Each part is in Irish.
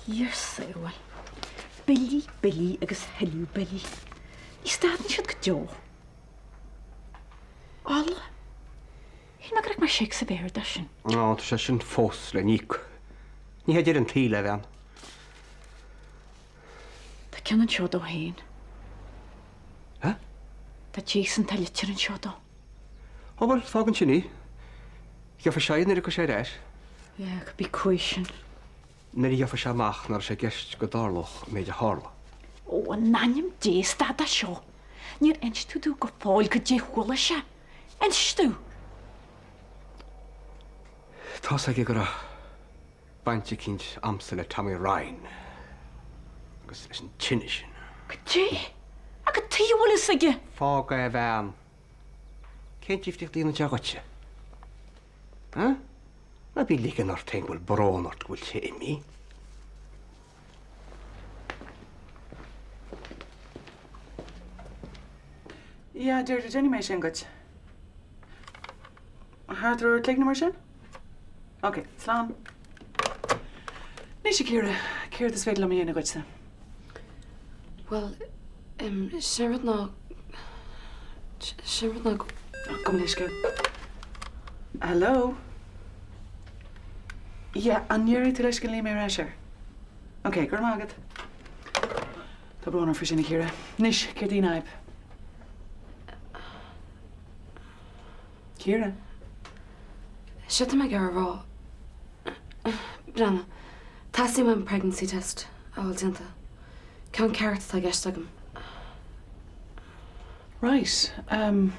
Dia ár sábháil. Billí, billí agus thuilleadh billí. Ní stadann siad go deo. Ola. Shíl mé gur íoc mé seic sa mhéar dó sin. Ó, tá sé sin fós le n-íoc. Ní hé deireadh an tsaoil é, a bhean. Tá ceann anseo dó féin. Hah? Tá Jason, tá litir anseo dó. Ó bhuel, fág ansin í. Gheobhaidh sé í nuair a thiocfaidh sé ar ais. Yeah, cibé cúis sin. Nuair a gheobhaidh sé amach nach raibh sé i gceist go dtarlódh an méid a tharla. Ó, in ainm Dé, stad as seo. Níor inis tú domh go fóill goidé chuala sé. Inis domh! Tá's aige go raibh baint eicínt a'msa le Tommy Ryan agus leis an tine sin. Goidé? Ach cad tuige a bhfuil fhios aige? Fág é a bhean. Cén difríocht a dhéanann sé dhuitse? Huh? Ná bí ag ligean ort féin go bhfuil brón ort go bhfuil sé imithe. Yeah, Deirdre, déanfaidh mé sin duit. Thart ar uair a chloig nó mar sin? Ok, slán. Anois a Chiara, céard is féidir liom a dhéanamh dhuitse? Bhuel, em, sin rud ná, sin rud ná go. Gabh mo leithscéal. Hello? Yeah, an ndéarfaidh tú leis go nglaofaidh mé ar ais air? Ok, go raibh maith agat. Tá brón orm faoi sin a Chiara. Anois, céard í an fhadhb? Ciara? Séard tá mé ag iarraidh a rá. Breathnaigh, teastaíonn uaim pregnancy test a fháil déanta. Ceann ceart atá i gceist agam. Right, um,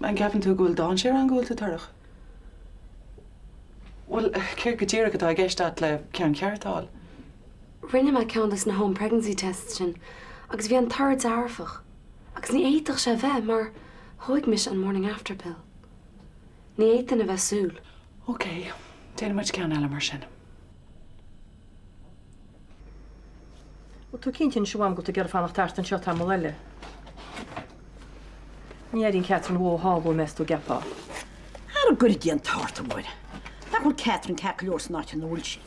an gceapann tú go bhfuil dainséar ann go bhfuil tú torrach? Bhuel, céard go díreach atá i gceist agat le ceann ceart a fháil? Rinne mé ceann des na home pregnancy tests sin agus bhí an toradh dearfach. Agus ní fhéadfadh sé a bheith mar thóig mise an morning after pill. Ní fhéadfainn a bheith súil. Ok, déanfaidh muid ceann eile mar sin. Bhfuil tú cinnte anois a Mham go bhfuil tú ag iarraidh fanacht thart anseo tamall eile? Ní airíonn Catherine uathu thall uaim meas tú an gceapfá? Ara go gcuire Dia an t-ort, a Mháire. Nach bhfuil Catherine ceart go leor san áit ina bhfuil sí?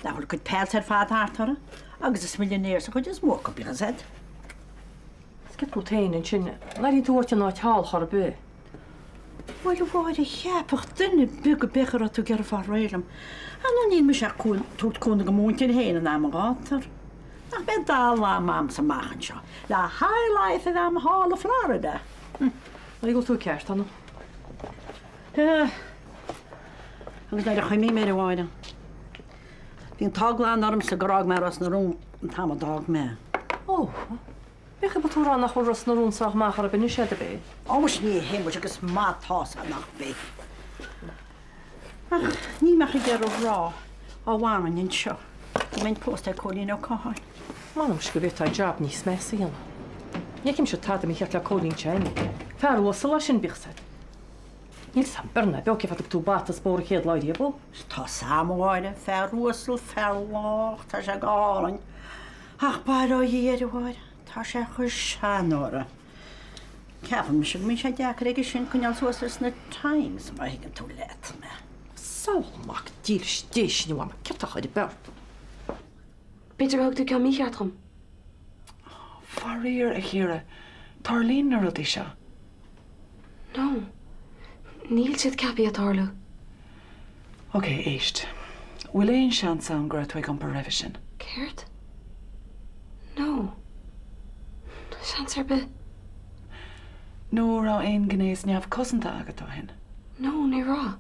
Nach bhfuil a cuid pals ar fad thart uirthi? Agus is millionaires an chuid is mó acu, bíodh a fhios agat. Is céard fút féin ansin? An airíonn tú uait an áit thall chor ar bith? Bhuel, a Mháire, cheapfadh duine ar bith go b'é a raibh tú ag iarraidh fáil réidh liom. Ar ndóigh níl mise ach ag tabhairt cúnamh do mo mhuintir féin in am an ghátair. Nach mbeidh dall a'msa amach anseo le high life a bheith a'm thall i Florida. An bhfuil tú ceart, Anna? Agus nuair a chuimhním air, a Mháire, bhí an t-ádh glan ormsa gur fhág mé Ros na Rún an t-am a d'fhág mé. Ó, b'é an tú ag rá nach bhfuil Ros na Rún sách maith chor ar bith anois, ar bith? Ó, muis ní hé muis agus maith atá sé nach bith. Ach níl mé ach ag iarraidh a rá, dá bhfanfainn anseo, go mbeinn pósta ar Cóilín Ó Catháin. M'anam muis go bhféadfá jab níos measa a dhéanamh. Ní fheicimse tada mícheart le Cóilín sin. Fear uasal é sin, bíodh 's agat. Níl 's a'm beir ná beo cén fáth a dtug tú bata is bóthar an chéad lá riamh dhó. Tá 's a'm, a Mháire, fear uasal, fear lách, tá sé go hálainn. Ach bail ó Dhia air, a Mháire, tá sé chomh seanóra. Ceapann mise go mbíonn sé deacair aige sin coinneáil suas leis na Times, má thuigeann tú leat mé. Samhail mac dílis Dé sin, a Mhama, céard tá chor ar bith ort? B'fhéidir gur thug tú ceann mícheart dhom. Faraor, a Chiara, tarlaíonn na rudaí seo. No. Níl siad ceaptha tarlú. Ok, éist. Bhfuil aon seans ann go raibh tú ag iompar roimhe sin? Céard? No. Seans ar bith. Nó raibh aon ghnéas neamhchosanta agat ó shin? No, ní raibh.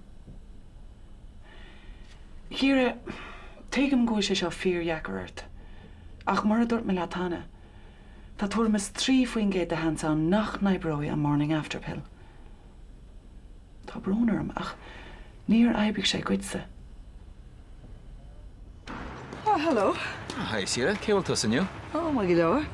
Ciara, tuigim go bhfuil sé seo fíordheacair ort, ach mar a dúirt mé leat cheana, tá tuairim is 3% de sheans ann nach n-oibreoidh an morning after pill. Tá brón orm, ach níor oibrigh sé dhuitse. Oh, hello. Hi, Ciara. Cé bhfuil tusa inniu? Oh, maith go leor.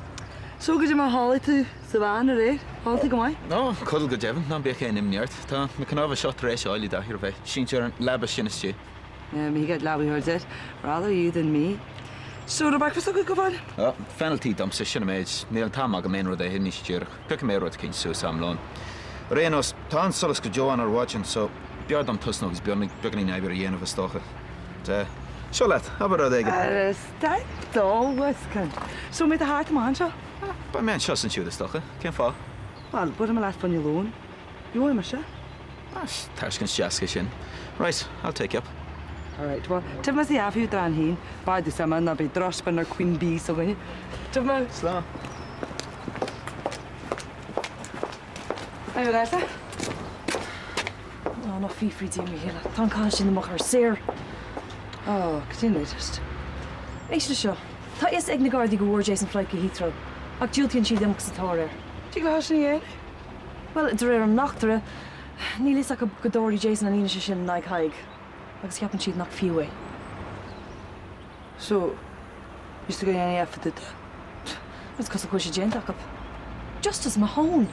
So goidé mar a chodlaigh tú sa veain aréir? Chodlaigh tú go maith? Ó, chodail go deimhin. Ná bíodh aon imní ort. Tá na cnámha seo tar éis fháil i dtaithí ar bheith sínte ar an leaba sin istigh. Yeah, me get leaba heard it. Rather you than me. So, raibh breakfast agat go fóill? Ó, fennel tea domsa, sin an méid. Níl an t-am agam aon rud a ithe anois díreach. Piocfaidh mé rud eicínt suas am lóin. Ar aon nós, tá an solas go deo ann ar maidin, so b'fhearr dom tosnú agus beagáinín oibre a dhéanamh, is dócha. Sea. Seo leat, abair rud éigin. Ara stad dó, a Mhuscain. So an mbeidh tú thart amach anseo? Beidh mé anseo is ansiúd is dócha. Cén fáth? Bhuel, buailfidh mé leat fá choinne lóin. Gheobhaidh mise. Ah, tairiscint deas é sin. Right, I'll take you up. Alright, bhuel, tiocfaidh mé sa gheafadh dran féin. B'fhearr duit ama ná beidh drochspin ar Queen Bee s'againne. Tiocfaidh mé. Slán. Hi, Vanessa. Ó, ná fiafraigh díom, a Mhíchíl. Tá an cathal sin do mo chur saor. Ó, cad é an latest? Éist leis seo. Tá a fhios ag na Gardaí go bhfuair Jason flight go Heathrow, ach diúltaíonn siad imeacht sa tóir air. Tig leo sin a dhéanamh? Bhuel, de réir an reachtaire, níl a fhios acu go dtabharfaidh Jason an fhianaise sin in aghaidh Thaidhg, agus ceapann siad nach fiú é. So, bhí tú go dhéanfaidh é fá dtaobh de? Is cosúil go bhfuil sé déanta acu. Justice Mahon!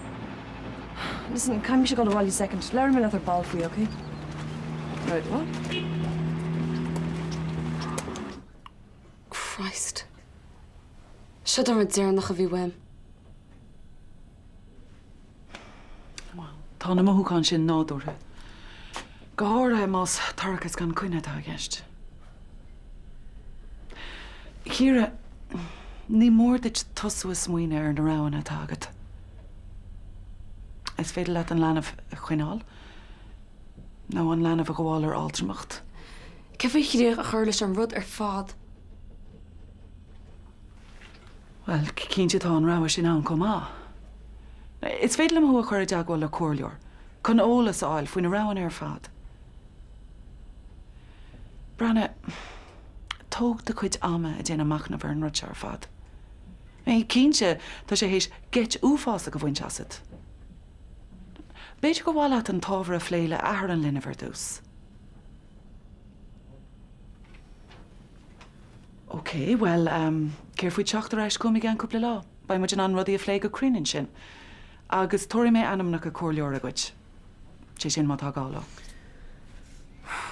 Listen, caithfidh mise dul abhaile second. Labhróidh mé leat ar ball faoi, ok? Right, what? Christ. Seo an rud deireanach a bhí uaim. Bhuel, tá na mothúcháin sin nádúrtha. Go háirithe más toircheas gan coinne atá i gceist. Ciara, ní mór duit tosú ag smaoineamh ar na roghanna atá agat. Is féidir leat an leanbh a choinneáil, nó an leanbh a ghabháil ar altramacht. Cad faoi chríoch a chur leis an rud ar fad? Bhuel, cinnte tá an rogha sin ann chomh maith. Is féidir liom thú a chur i dteagmháil le comhairleoir chun eolas a fháil faoi na roghanna ar fad. Breathnaigh, tóg do chuid ama ag déanamh machnaimh ar an rud seo ar fad. Cinnte, tá sé théis geit uafásach a bhaint asat. B'fhéidir gur mhaith leat an t-ábhar a phlé le athair an linbh ar dtús. Ok, bhuel, céard faoi teacht ar ais chugam i gceann cúpla lá? Beidh muid in ann rudaí a phlé go cruinn ansin. Agus tabharfaidh mé ainmneacha comhairleora dhuit. Sé sin má tá gá leo.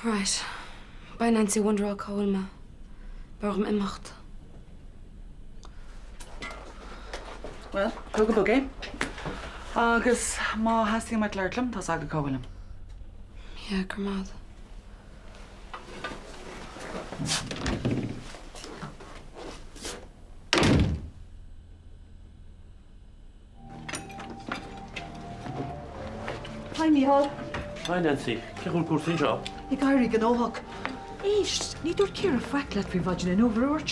Right. Beidh Nancy ag wonderáil cá bhfuil mé. B'fhearr dhom imeacht. Bhuel, tóg go bog é. Agus má theastaíonn uait labhairt liom, tá's agat cá bhfuilim. Yeah, go raibh maith agat. Hi Mícheál. Hi Nancy. Cén chaoi a bhfuil cúrsaí anseo? Ag éirí gnóthach. Éist, ní dúirt Ciara faic leat faoi mhaidin inniu, ar dhúirt?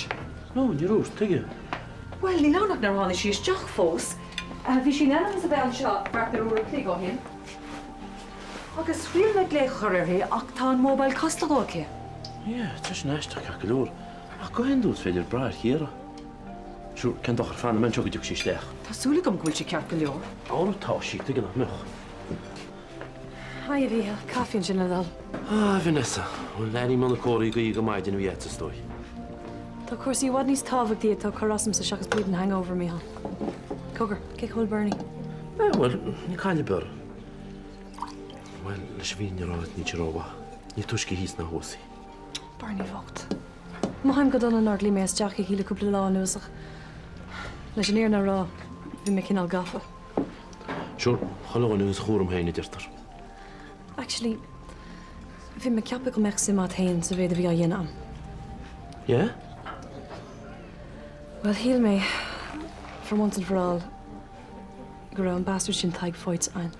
No, níor dhúirt. Tuige? Bhuel, níl ann ach nár tháinig sí isteach fós. Bhí sí in ainm is a bheith anseo thart ar uair a chloig ó shin. Agus thriail mé glaoch a chur uirthi ach tá an mobile costalach aici. Yeah, tá sin aisteach ceart go leor. Ach go hiondúil is féidir brath ar Chiara. Sure, cén dochar, fanfaidh mé anseo go dtiocfaidh sí isteach. Tá súil agam go bhfuil sí ceart go leor. Ara tá sí, tuige nach mbeadh. Hi a Mhíchíl, caife ansin le do thoil. Ah, Vanessa, bhuel airím ó na comharthaí gaoithe gur maidin a bhí agat is dóigh. Tá cúrsaí i bhfad níos tábhachtaí atá ag cur asamsa seachas bleeding hangover, Mícheál. Cogar, cén chaoi a bhfuil Bernie? Eh, bhuel, ní caill ar bith orthu. Bhuel, leis an bhfírinne a rá, níl sí rómhaith. Ní túisce thíos ná thuas í. Bernie bhocht. Mothaím go dona nár ghlaoigh mé isteach chuici le cúpla lá anuas ach leis an fhírinne a rá, bhí mé cineál gafa. Sure, chuile dhuine agus a chúram féin, a deirtear. Actually, bhí mé ag ceapadh go mbeadh suim agat féin sa mhéid a bhí á dhéanamh a'm. Yeah? Bhuel, shíl mé, for once and for all, go raibh an bastard sin Tadhg faighte a'inn.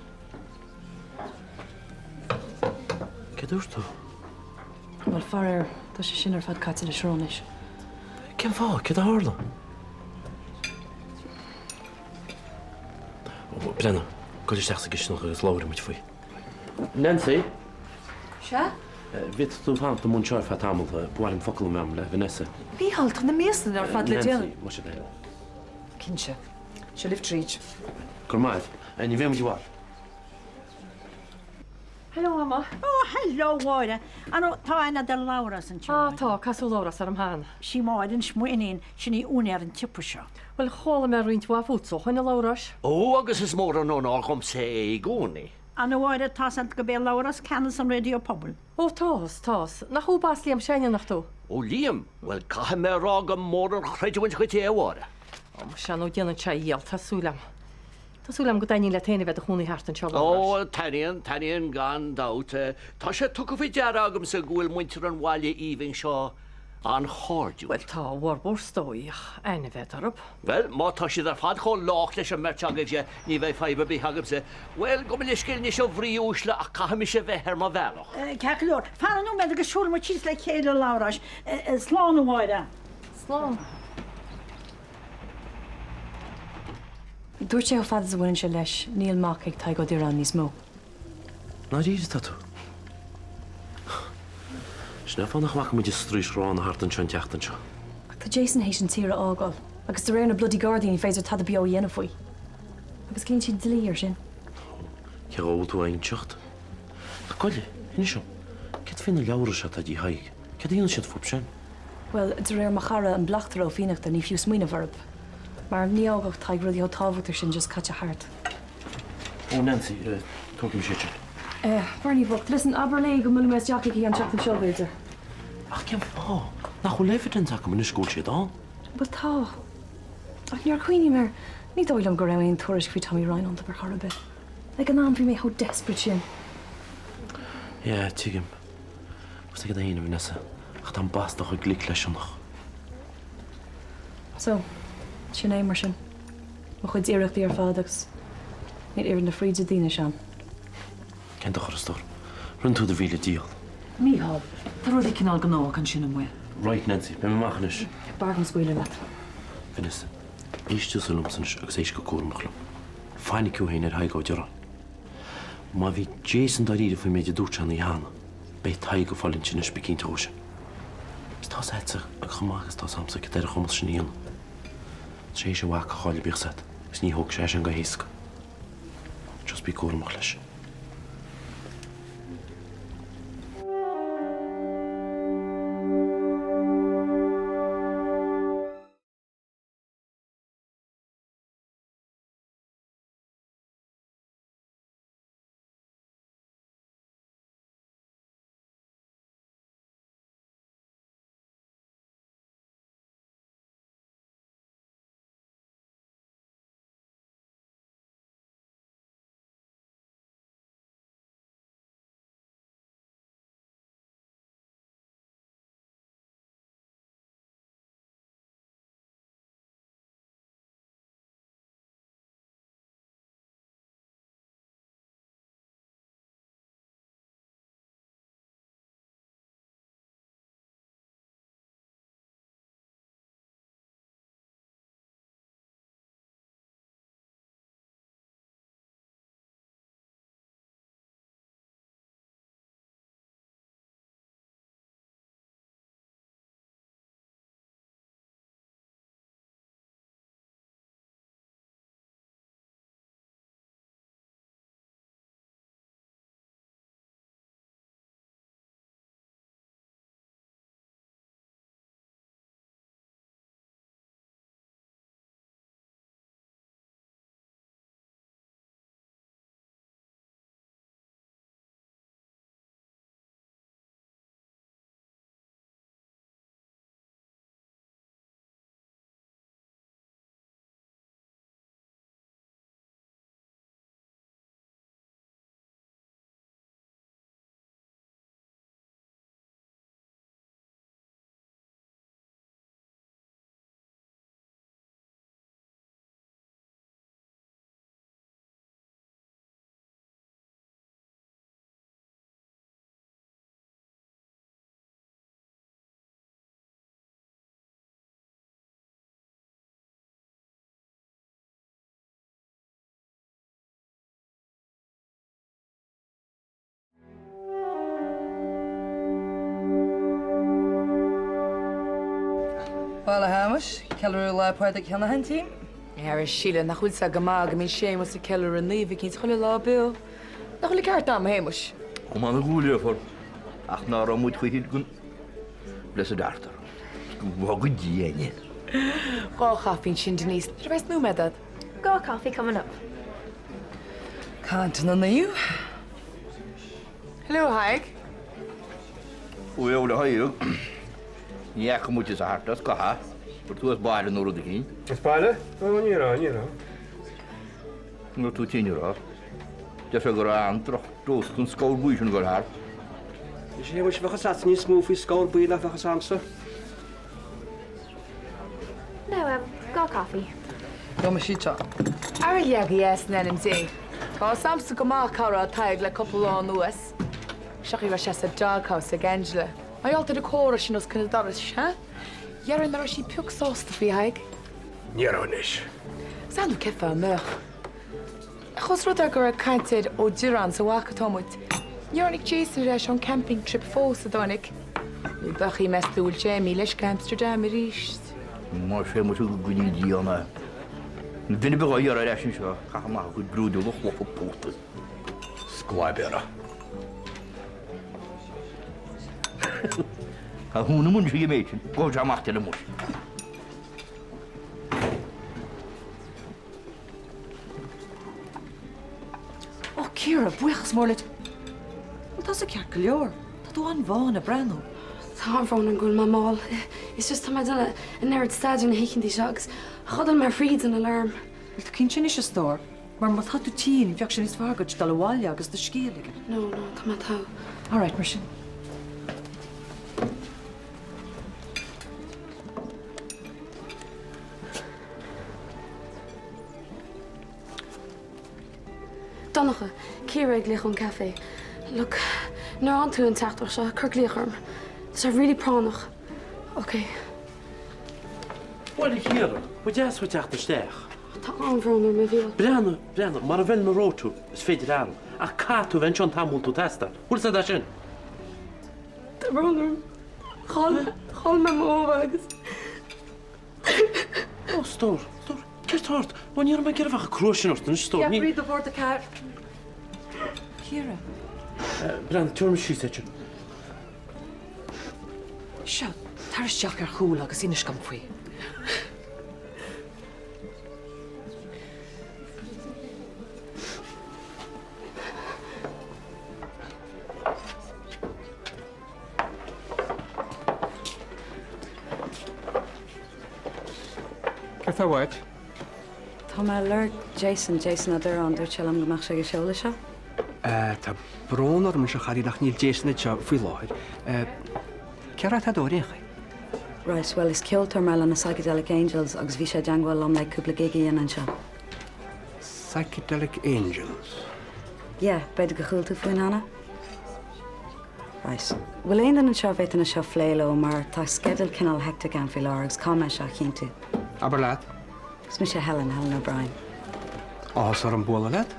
Céard a dúirt tú? Bhuel, faraor, tá sé sin ar fad caite le srón anois. Cén fáth? Céard a tharla? Breathnaigh, gabh isteach sa gcisteanach agus labhróidh muid faoi. Nancy? Sea? Bhféadfadh tú fanacht amuigh anseo ar feadh tamall, ba mhaith liom focal a bheith agam le Vanessa. Mícheál, tá na miasanna ar fad le déanamh. Nancy, muise féin. Cinnte. Seo libh tríd. Go raibh maith agat. Ní bheidh muid i bhfad. Hello, a Mhama. Ó, hello, a Mháire. An raibh, tá aithne agat ar Labhrás anseo? Ah, tá, casadh Labhrás orm cheana. Sí Máire anois m'iníon, sin í úinéir an tsiopa seo. Bhuel, chuala mé roinnt mhaith fútsa ó shoin, a Labhráis. Ó, agus is mór an onóir dhomsa é i gcónaí. An, a Mháire, tá's agat gurb é Labhrás ceannas an Raidió Pobail. Ó, tá's, tá's. Nach thú boss Liam Shannon, nach tú? Ó, Liam? Bhuel, caithfidh mé a rá gur mór an chreidiúint dhuit é, a Mháire. Ó, muise, nó déanann sé a dhícheall, tá súil a'm. Tá súil a'm go dtaitníonn leat féin a bheith i do chónaí thart anseo, a Labhráis. Ó, taitníonn, taitníonn gan dabht. Tá sé tugtha faoi deara agamsa go bhfuil muintir an bhaile aoibhinn seo. an-chairdiúil. Bhuel, tá a bhformhór is dóigh, ach aithne a bheith orthu. Bhuel, má tá siad ar fad chomh lách leis an mbeirt agaibhse, ní bheidh fadhb ar bith agamsa. Bhuel, gabh mo leithscéal anois a mhnaoi uaisle ach caithfidh mise bheith ar mo bhealach. Ceart go leor. Fan nóiméad agus siúlfaidh muid síos le chéile, a Labhráis. Slán, a Mháire. Slán. Dúirt sé chomh fada is a bhaineann sé leis, níl mac ag Tadhg Ó Direáin níos mó. Ndáiríre atá tú? Sin é an fáth nach bhfaca muid an straois ghránna thart anseo an tseachtain seo. Ach tá Jason théis an tír a fhágáil agus de réir na bloody Gardaí ní féidir tada beo a dhéanamh faoi. Agus glaonn siad dlí air sin. Cé dhó a bhfuil tú á inseacht? Ach goile, inis dom, céard faoi na leabhra seo atá de dhíth Thaidhg? Céard a dhéanfaidh siad fúb sin? Bhuel, de réir mo chara, an bleachtaire Ó Fiannachta, ní fiú smaoineamh orthub. Mar ní fhágfadh Tadhg rudaí chomh tábhachtach sin just caite thart. Ó, Nancy, tógfaidh mise iad sin. Bernie bhocht, listen, abair léi go mbuailfidh mé isteach chuici an tseachtain seo, b'fhéidir. Ach cén fáth? Nach bhfuil evidence acu anois go bhfuil siad ann? Bhuel, tá. Ach nuair a chuimhním air, ní dóigh liom go raibh aon tuairisc faoi Tommy Ryan iontu ar chor ar bith. Ag an am, bhí mé chomh desperate sin. Yeah, tuigim. Agus ag an aon, a Vanessa, ach tá an bastard chomh glic le sionnach. So, sin é mar sin. Mo chuid iarrachtaí ar fad agus níl oiread na fríde dínnis ann. Cén dochar, a stór? Rinne tú do mhíle dícheall. Mícheál, tá rudaí cineál gnóthach ansin amuigh. Right, Nancy, beidh mé amach anois. B'fhearr dhom scaoileadh leat. Vanessa, éist tusa liomsa anois agus éist go cúramach liom. Fainic thú féin ar Thadhg Ó Direáin. Má bhí Jason dáiríre faoin méid a dúirt sé an oíche cheana, beidh Tadhg ag fáil inse anois, bí cinnte dhó sin. Is tá's a'dsa chomh maith agus tá's a'msa cad é ar a chumas sin a dhéanamh. Tar éis a mhac a chailleadh bíodh 's a'd, agus ní thógfaidh sé é sin go héasca. Just bí cúramach leis. Bhuel, a Shéamais, ceiliúradh Lá Pádraig cheana féin tím. Ara Síle, nach bhfuil sé go maith go mbíonn Séamus ag ceiliúradh naomh eicínt chuile lá beo. Nach bhfuil an ceart a'm, a Shéamais? Chomh maith le go léifear, ach ná raibh muid choíche den Blessed Arthur. Go dtí éinne. Dhá chaife ansin, Denise. Nuair a bheas nóiméad a'd. Dhá coffee coming up. Caint na naomh. Hello, a Thaidhg. Bhuel, a Thaidhg, ní fhaca muid tusa thart le scaitheamh. Raibh tú as baile nó rud eicínt? As baile? Ó, ní raibh, ní raibh. An raibh tú tinn, a raibh? Deir sé go raibh an-droch-dose den scabhar buí sin ag dul thart. Is é, bheadh a fhios a'dsa níos mó faoi scabhar buí ná bheadh a fhios a'msa. No, em, 2 coffee. Gheobhaidh mise iad seo. Ara leagaigí as in ainm Dé. Tá fhios a'msa go maith cá raibh Tadhg le cúpla lá anuas. Seo chaoi raibh sé sa doghouse ag Angela. Mar gheall ar an comhrá sin os cionn an dorais, ha? Dhéarfainn nach raibh sí pioc sásta faoi Thadhg. Ní raibh anois. Is annamh cén fáth a mbeadh. Ach ós rud é gur ag caint ar Ó Direáin sa bhac atá muid, níor tháinig Jason ar ais ón camping trip fós, a dtáinig? Nó beachaí meas tú bhfuil sé imithe leis go Amsterdam arís? Más é muid go gcoinní Dia ann é. An duine beag á iarraidh ar ais anseo, caith amach a chuid brúidiúla chlocha póta. Sclaibéara. Tá thún i mbun sí an méid sin, gabhfaidh sé amach de le muis. Ó, Ciara, buíochas mór leat. Bhuel, tá tusa ceart go leor. Tá tú an-bhán ag breathnú. Tá an-bhrón orm go bhfuil mé mall. It's just tá mé ag déanamh an oiread staidéir na hoícheantaí seo agus chodail mé fríd an alarm. Bhfuil tú cinnte anois, a stór? Mar má tá tú tinn, bheadh sé níos fearr duit dul abhaile agus do scíth a ligean. No, no, tá mé togha. All right, mar sin. Donncha, Ciara ag glaoch ón café. Look, nuair a fhaigheann tú an teachtaireacht seo, cuir glaoch orm. Tá sé really práinneach. Ok. Bhuel, a Chiara, ba dheas duit teacht isteach. Tá an-bhrón orm, a Mhíl. Breathnaigh, breathnaigh, mara bhfeileann an raibh tú, is féidir athrú. Ach caithfidh tú a bheith anseo an t-am a bhfuil tú ag teastáil. Bhfuil fhios a'd é sin? Tá brón orm. Chaill, chaill mé mo mhobile agus. Ó, stór, stór, céard tá ort? Ó, ní raibh mé ag iarraidh a bheith chomh crua sin ort anois, stór. Ní. Bríd do bhord a ceathair. Ciara. Breathnaigh, tabhair me síos é sin. Seo, tar isteach ar chúl agus inis dom faoi. Céard tá uait? Tá mé ag lorg Jason, Jason Ó Direáin, dúirt sé liom go mbeadh sé ag an seoladh seo. Tá brón orm anois a chailín ach níl Jason anseo faoi láthair. Cé raibh tú ar aon chaoi? Right, bhuel is ceoltóir mé le na Psychedelic Angels agus bhí sé i dteangmháil liom le cúpla gig a dhéanamh anseo. Psychedelic Angels? Yeah, b'fhéidir gur chuala tú fúinn cheana? Right. Bhfuil aon duine anseo a bhféadfainn é seo a phlé leo mar tá sceideal cineál hectic agam faoi láthair agus caithfidh mé seo a chinntiú. Abair leat. Is mise Helen, Helen O'Brien. Áthas orm bualadh leat.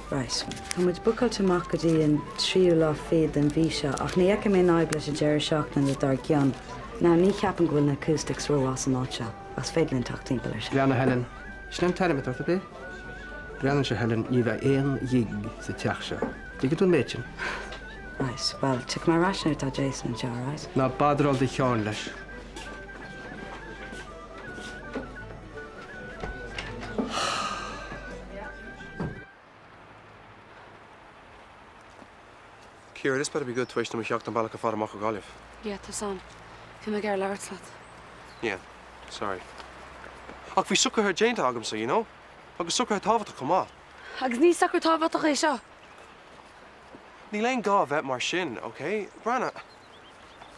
Right. Tá muid bookáilte amach go dtí an tríú lá fichead den mhí seo ach ní fheicim aon fhadhb leis an deireadh seachtaine dár gcionn. Now ní cheapaim go bhfuil na acoustics rómhaith san áit seo ach is féidir linn teacht timpeall ar sin. Breathnaigh Helen. Sin an t-ainm atá ort, ab é? Breathnaigh anseo Helen, ní bheidh aon ghig sa teach seo. Dtuigeann tú an méid sin? Right, bhuel, tiocfaidh mé ar ais nuair atá Jason anseo, alright? Ná badráil do cheann leis. Ciara, this better be good tar éis dom a theacht an bealach ar fad amach ó Ghaillimh. Yeah, tá 's a'm. Bhí mé ag iarraidh labhairt leat. Yeah, sorry. Ach bhí socruithe déanta agamsa, you know? Agus socruithe tábhachtach chomh maith. Agus ní socrú tábhachtach é seo! Níl aon gá a bheith mar sin, ok? Breathnaigh.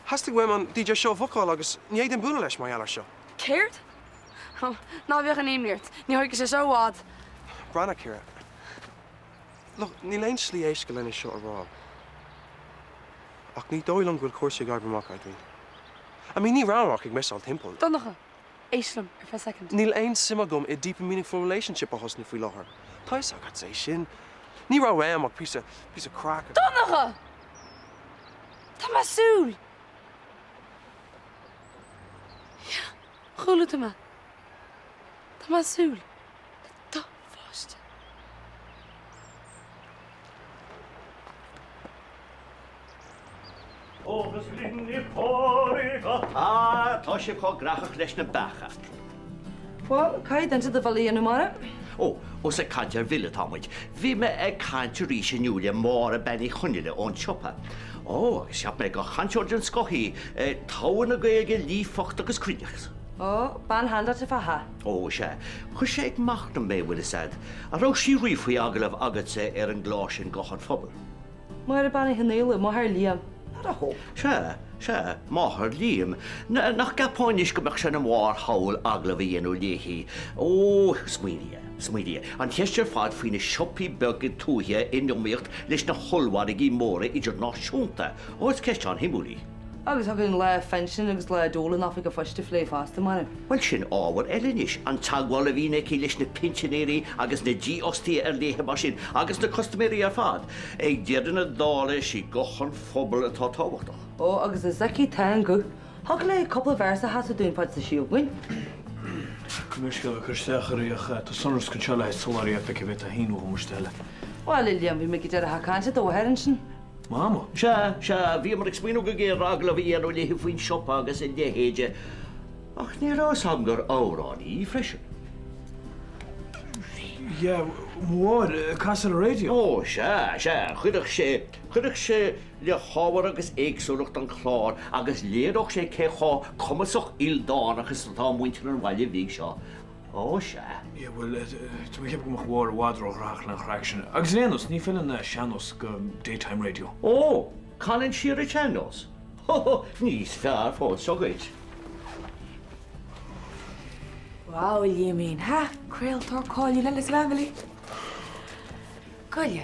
Theastaigh uaim an DJ seo a bhookáil agus ní fhéadfainn bualadh leis mar gheall air seo. Céard? Ó, ná bíodh aon imní ort. Ní thógfaidh sé seo i bhfad. Breathnaigh, Ciara. Look, níl aon slí éasca lena seo a rá. Ach ní dóigh liom go bhfuil cúrsaí ag oibriú amach eadrainn. I mean, ní raibh ach ag messáil timpeall. Donncha! Éist liom ar feadh soicind. Níl aon suim agam i deep and meaningful relationship a thosnú faoi láthair. Tá fhios agat é sin. Ní raibh uaim ach píosa, píosa craic. Donncha! Tá mé ag súil! Yeah, chuala tú mé. Tá mé ag súil le do pháiste. Agus linn i Pádraig Ah, tá sé chomh graitheach leis na beacha. Bhuel, caithfidh duine de bhille a dhéanamh, Máire. Ó, ós ag caint ar bhille atá muid, bhí mé ag caint arís inniu le Máire Bean Uí Chonghaile ón tsiopa. Ó, agus cheap mé gur chainteoir den scoth í, togha na Gaeilge, líofacht agus cruinneas. Ó, bean shandáilte fá ha. Ó, sea, chuir sé ag machnamh mé, bhfuil fhios a'd. An raibh sí riamh faoi agallamh agatsa ar an gclár sin Guth an Phobail? Máire Bean Uí Chonghaile, máthair Liam. Not a hope. Sea, sea, máthair Liam. Nach gceapfá anois go mbeadh sé ina bharrshamhail agallamh a dhéanamh léi? Ó, smaoinigh, smaoinigh. An cheist ar fad faoi na siopaí beaga tuaithe in iomaíocht leis na hollmhargaí móra idirnáisiúnta. Ó, is ceist an-shuimiúil í. Agus thiocfadh an lá phinsin agus lá dole in oifig an phoist a phlé fosta, mar. Bhuel, sin ábhar eile anois, an teagmháil a bhíonn aici leis na pinsinéirí agus na dífhostaithe ar laethe mar sin, agus na custaiméirí ar fad. Ag deireadh na dála, is í guth an phobail atá tábhachtach. Ó, agus is aici atá an guth. Thiocfadh léi cúpla véarsa a chasadh dúinn fad is tá sí againn. Gabh mo leithscéal ag cur isteach oraibh ach tá sonrasc anseo le haghaidh soláthraí Epic a bhféadfá a shíniú dhom arís eile. Bhuel, a Liam, bhí mé go deireadh ag caint do mháthair ansin. Mama? Sea, sea, bhíomar ag smaoineamh go géar ar agallamh a dhéanamh léi faoin siopa agus a leithéide, ach ní raibh fhios agam gur amhránaí í freisin. Yeah, mo mháthair, ag casadh ar an raidió. Ó, sea, sea, chuirfeadh sé, chuirfeadh sé le hábhar agus éagsúlacht an chláir agus léireodh sé cé chomh cumasach ildánach is atá muintir an bhaile bhig seo. Ó, sea. Yeah, bhuel, tá mé ag ceapadh go mbeadh Máire i bhfad róghnóthach leis an chraic sin. Agus ar aon nós, ní feileann an sean-nós go daytime radio. Ó, canann sí ar an tsean-nós? Hó, hó, níos fearr fós, seo dhuit. Wow, a Liamín, ha, craoltóir cáiliúil eile sa bhfamily. Goile,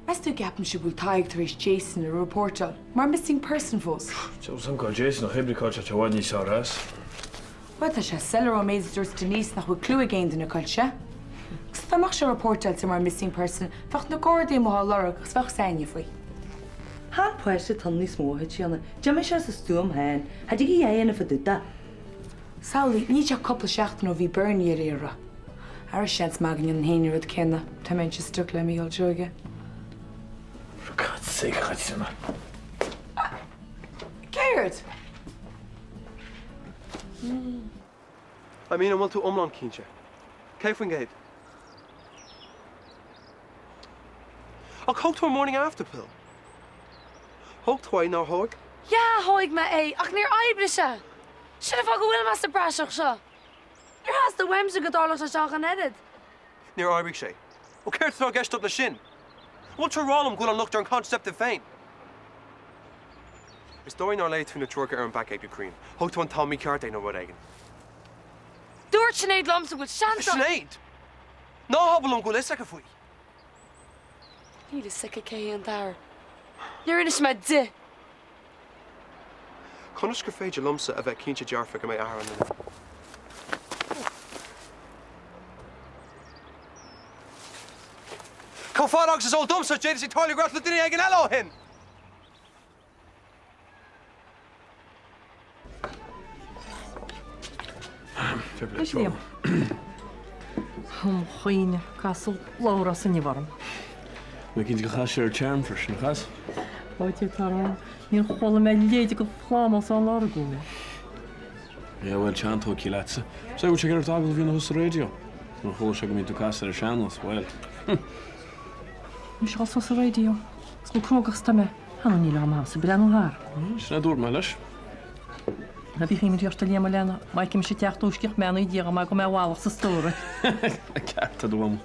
meas tú an gceapaimse go bhfuil Tadhg tar éis Jason a reportáil mar missing person fós? Deabhal 's agam cá bhfuil Jason ach oibre cá bhfuil sé i bhfad níos fearr as. Bhuel, tá sé soiléir ón méid a dúirt Denise nach bhfuil clue ag aon duine cá bhfuil sé. Agus dá mbeadh sé reportáilte mar missing person, bheadh na Gardaí amuigh á lorg agus bheadh 's againne faoi. Chan páiste atá ann níos mó, a Chaitríona. D'imigh sé as a stuaim féin. Cha dtig a dhath a dhéanamh fá dtaobh de. Samhlaigh, níl sé ach cúpla seachtain ó bhí Bernie ar iarraidh. Ara seans maith go ndéanfainn féin an rud céanna, dá mbeinnse stuck le Mícheál Seoige. For God's sake, a Chaitríona. Céard? I mean, an bhfuil tú iomlán cinnte? 100%? Ach thóg tú an morning after pill. Thóg tú é, nár thóg? Yeah, thóig mé é, ach níor oibrigh sé! Sin an fáth go bhfuil mé sa bpraiseach seo! Níor theastaigh uaimse go dtarlódh sé seo ach an oiread. Níor oibrigh sé. Ó céard atá i gceist agat leis sin? An bhfuil tú ag rá liom go bhfuil an locht ar an contraceptive féin? Is dóigh nár léigh tú na treoracha ar an bpaicéad go cruinn. Thóg tú an t-am mícheart é nó rud éigin. Dúirt Sinéad liomsa go bhfuil seans ann. Sinéad! Ná habair liom go bhfuil fhios aici faoi. Níl fhios aici cé hé an t-athair. Níor inis mé di. Conas gur féidir liomsa a bheith cinnte dearfa go mbeidh athair an linbh? Chomh fada agus is eol domsa, d'fhéadfadh sé tarlú go raibh tú le duine éigin eile ó shin! Anois Liam. Mo chuimhne, casadh Labhrás inniu orm. Mé cinnte gur chas sé ar Charm freisin, ar chas? Goidé atá orm. Níor chuala mé leide de phlámás ón lá a rugadh mé. Yeah, bhuel, tá an-tógtha leatsa. Sé bhfuil sé ag iarraidh agallamh a dhéanamh thusa sa raidió. Nuair a chuala sé go mbíonn tú ag casadh ar an sean-nós, bhuel. Mise a dhul suas sa raidió. Is chomh cruógach is atá mé. Cheana níl am a'msa breathnú thar. Sin é a dúirt mé leis. Ná bíodh imní ort a Liam a leana, má fheiceann mise teach túisceach mbeannaí Dia dhom é go mbeidh a mhallacht sa stór. Ceart a dúirt.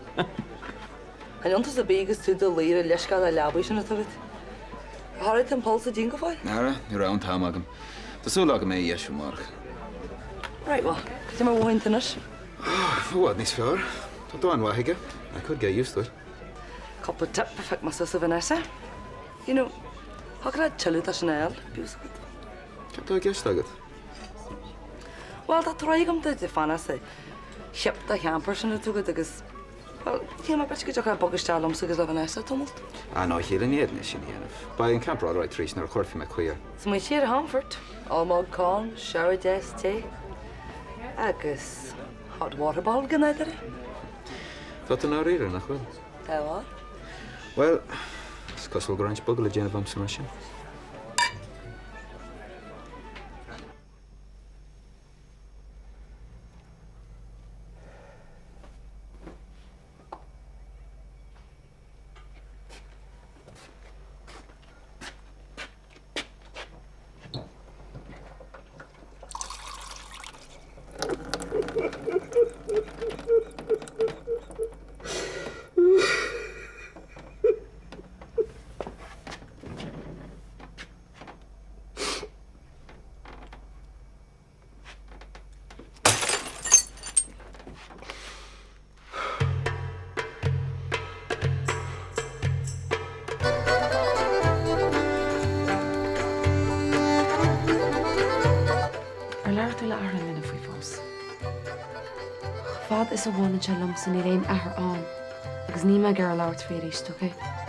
An iontas ar bith agus tú i do luí ar an leithscéal ar leabaidh sin atá agat. Ar sháraigh tú an poll sa díon go fóill? Ara, ní raibh an t-am agam. Tá súil agam é a dheisiú amárach. Right, well, cad é mar a mhothaíonn tú anois? I bhfad níos fearr. Tá dóthain maith aige. I could get used to it. Cúpla tip a phioc mé suas ó Vanessa. You know, thiocfadh leat tuilleadh de sin a fháil, bíodh 's agat. Cad tá i gceist agat? Bhuel, tá troigh agam duit ag fanacht sa chip de champer sin atá agat agus, bhuel, shíl mé b'fhéidir go dtiocfá bogadh isteach liomsa agus le Vanessa tamalt. Ah no, a Shíle, ní fhéadfainn é sin a dhéanamh. Beidh an camper alright tar éis nuair a chuirfidh mé caoi air. Smaointigh ar chomfort, all mug con, shower deas te agus hot water bottle go nádúrtha. Tá tú i ndáiríre, nach bhfuil? Tá a bhfuil. Bhuel, is cosúil go roinnt bogadh le déanamh agamsa mar sin. Fad is a bhaineann sé liomsa níl aon athair ann agus níl mé ag iarraidh labhairt faoi arís, ok?